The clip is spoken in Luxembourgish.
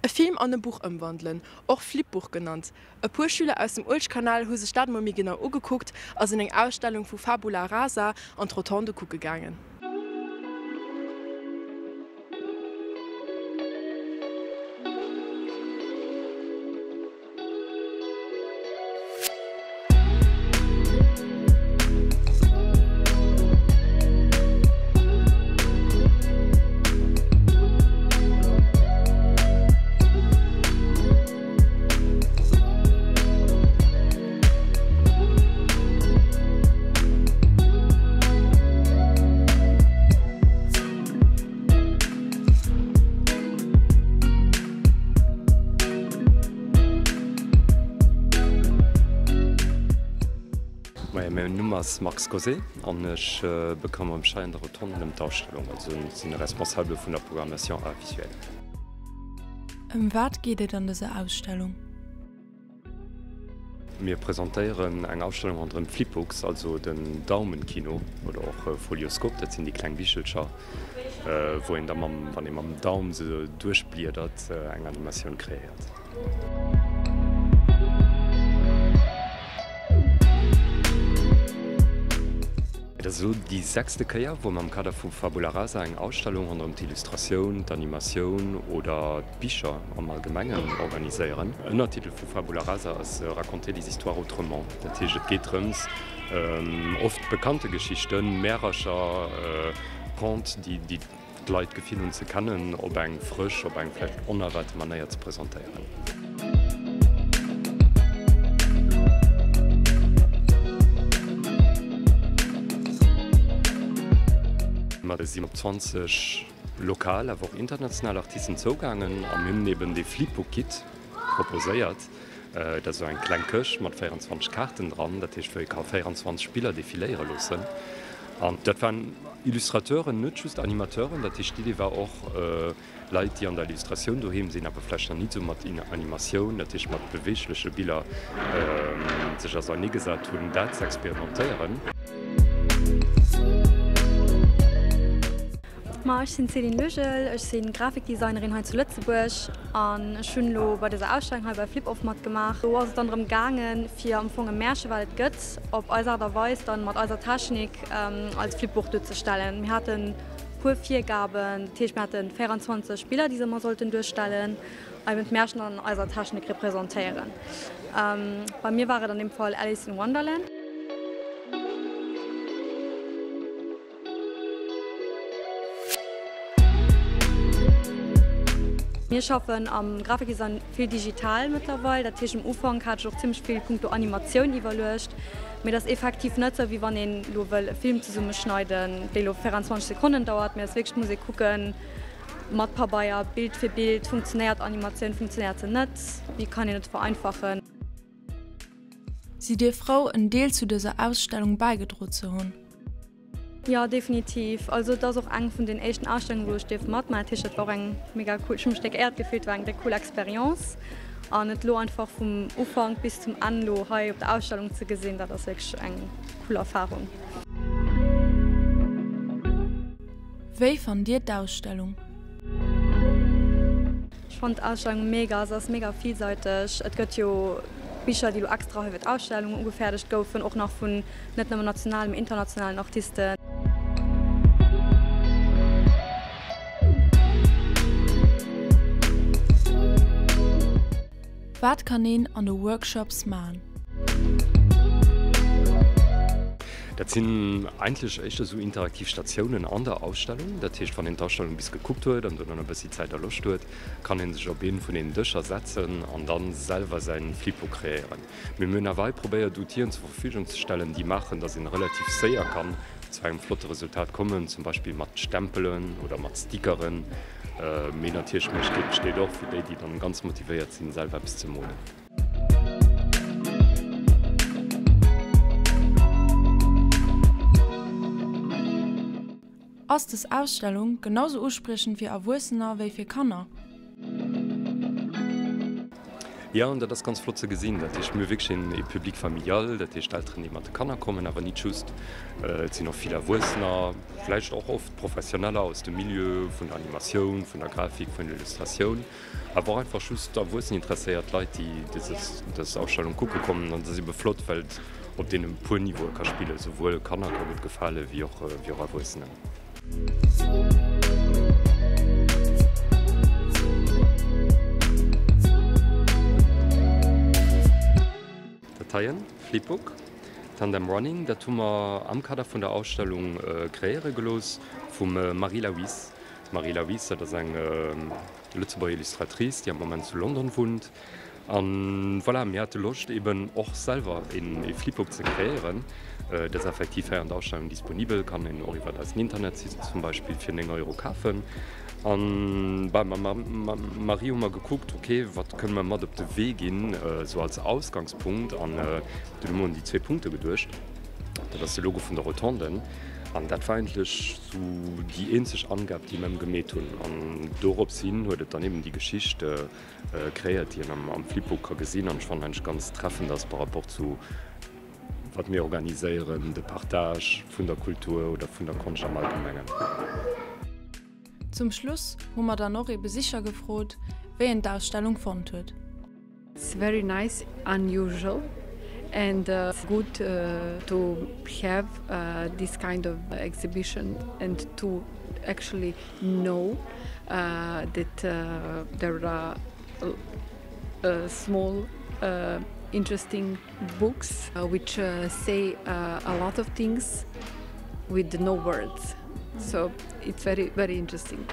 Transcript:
E Film an e Buch ëmwandelen, och Flipbuch genannt. E puer Schüler aus dem Uelchkanal hu sech dat mol méi genau ugekuckt a sinn eng Ausstellung vu Fabula Rasa an d'Rotonde kucke gaangen. Mäin Numm ass Max Gosé an ech bekëmmere mech hei an der Rotonde ëm d'Ausstellung, also sinn Responsabele vun der Programmation Arts visuels. Ëm wat geet et an dëser Ausstellung? Mir presentéieren eng Ausstellung ronderëm d'Flipbooks, also den Daumenkino oder och Folioskop. Dat sinn déi kleng Bichelcher, wou een da mam, wann ee mam Daum se duerchbliedert, eng Animatioun kreéiert. Et ass elo déi sechste Kéier, wou mir am Kader vu Fabula Rasa eng Ausstellung ronderëm d'Illustratioun, d'Animatioun oder d'Bicher am Allgemengen organiséieren. Ënnertitel vu Fabula Rasa ass Raconter les histoires autrement. Dat heescht, et geet drëms, oft bekannte Geschichten, Märercher, Contes, déi d'Leit d'Gefill hunn ze kennen, op eng frësch, op eng vläicht onerwaarte Manéier ze presentéieren. Mer sinn op 20 lokal awer och international Artisten zougaangen a mir hunn eben dee Flipbook-Kit proposéiert. Dat ass esou eng kleng Këscht mat 24 Kaarten dran, dat heescht wou ee ka 24 Biller defiléiere loossen. An dat waren Illustrateuren, net just Animateuren, dat heescht d'Idee war och Leit déi an der Illustratioun doheem sinn, awer vläicht nach nit esou mat Animatioun, dat heescht mat beweegleche Biller sech auserneegesat hunn, dat ze experimentéieren. Ma ech sinn d'Céline Lögel, ech si Grafikdesignerin hei zu Lëtzebuerg an ech hunn elo bei dëser Ausstellung hei bei Flip Off matgemaach. Do ass et dann drëm gaangen, fir am Fong e Märche wat et gëtt, op eis Aart a Weis dann mat eiser Technik als Flipbuch duerzestellen. Mir haten puer Virgaben, dat heescht mir haten 24 Biller déi se mer sollten duerstellen a eben d'Märchen an eiser Technik representéieren. Bei mir war et an deem Fall Alice in Wonderland. Mir schaffen am Grafikdesign vill digital mëttlerweil. Dat heescht, um Ufank hat ech och zimmlech vill punkto Animatioun iwwerluecht. Mee et ass effektiv net sou, wéi wann een elo wëll e Film zesummeschneiden, dee elo 24 Sekonnen dauert. Mee et ass wierklech, et muss ee kucken, mat Pabeier, Bild fir Bild, funktionéiert d'Animatioun, funktionéiert se net, wéi kann een et vereinfachen. Sidd Dir frou, en Deel zu dëser Ausstellung bäigedro ze hunn? Jo, definitiv. Also et ass och eng vun den éischten Ausstellungen, wou ech dierf matmaachen. Dat heescht, dat war och eng mega cool, ech hu mech déck geéiert gefillt, war eng déck cool Experience. An et elo einfach vum Ufank bis zum Enn elo hei op der Ausstellung ze gesinn, dat ass wierklech eng cool Erfarung. Wéi fannt Dir d'Ausstellung? Ech fannen d'Ausstellung mega, se ass mega villseiteg. Et gëtt jo Bicher, déi elo extra hei fir d'Ausstellung ugefäerdegt goufen, och nach vun net nëmmen nationalen, mee internationalen Artisten. Wat kann een an de Workshops man? Dat sinn eigentlech éischter esou interaktiv Statiounen an der Ausstellung. Dat heescht, wann een d'Ausstellung bis gekuckt huet an dono e bëssi Zäit a Loscht huet, kann ee sech op ee vun den Dëscher setzen an da selwer säin Flipbook kreéieren. Mee mir hunn awer hei probéiert, Outiller zur Verfügung ze stellen, déi maachen, dass een relativ séier kann zu engem flotte Resultat kommen, zum Beispill mat Stempelen oder mat Stickeren. Mee natierlech d'Méiglechkeet besteet och fir déi, déi dann ganz motivéiert sinn, selwer eppes ze molen. Ass des Ausstellung genau sou uspriechend fir Erwuessener wéi fir Kanner? Jo, an dat ass ganz flott ze gesinn. Dat heescht, mir hu wierklech een ee Public familial, dat heescht Elteren, déi mat de Kanner kommen, awer nit just. Et sinn och vill Erwuessener, vläicht och oft Professioneller aus dem Milieu vun der Animatioun, vun der Grafik, vun der Illustratioun, awer och einfach just erwuessen interesséiert Leit, déi dës Ausstellung kucke kommen. An dat ass ebe flott, well et op deene puer Niveaue ka spillen, souwuel Kanner ka gutt gefale wéi och Erwuessener. Dat heien, Flipbook, Tandem Running, dat hu mer am Kader vun der Ausstellung kreéiere gelooss vum Marie Lawis. D'Marie Lawis, dat ass eng Lëtzebuerger Illustratrice, déi am Moment zu London wunnt. An voilà, mir hate Loscht eben och selwer een Flipbook ze kreéieren. Dat ass effektiv hei an der Ausstellung disponibel, kann een och iwwert eisen Internetsite zum Beispill fir 9 Euro kafen. An bah, mam Marie hu mer gekuckt, ok, wat kënne mer mat op de Wee ginn, esou als Ausgangspunkt. An dunn hu mer un déi zwee Punkte geduecht. Dat ass de Logo vun der Rotonden. An dat war eigentlech esou déi eenzeg Angab, déi mer gemeet hunn. An dorops hin huet et dann eben déi Geschicht Kreéiert, déi een am Flipbook ka gesinn an ech fannen eigentlech ganz treffend ass par rapport zu wat mir organiséieren, de Partage vun der Kultur oder vun der Konscht am Allgemengen. Zum Schluss hu mer dann och ee Besicher gefrot, wéi en d'Ausstellung fonnt huet. It's very nice, unusual and good to have this kind of exhibition and to actually know that there are small interesting books which say a lot of things with no words. So it's very very interesting.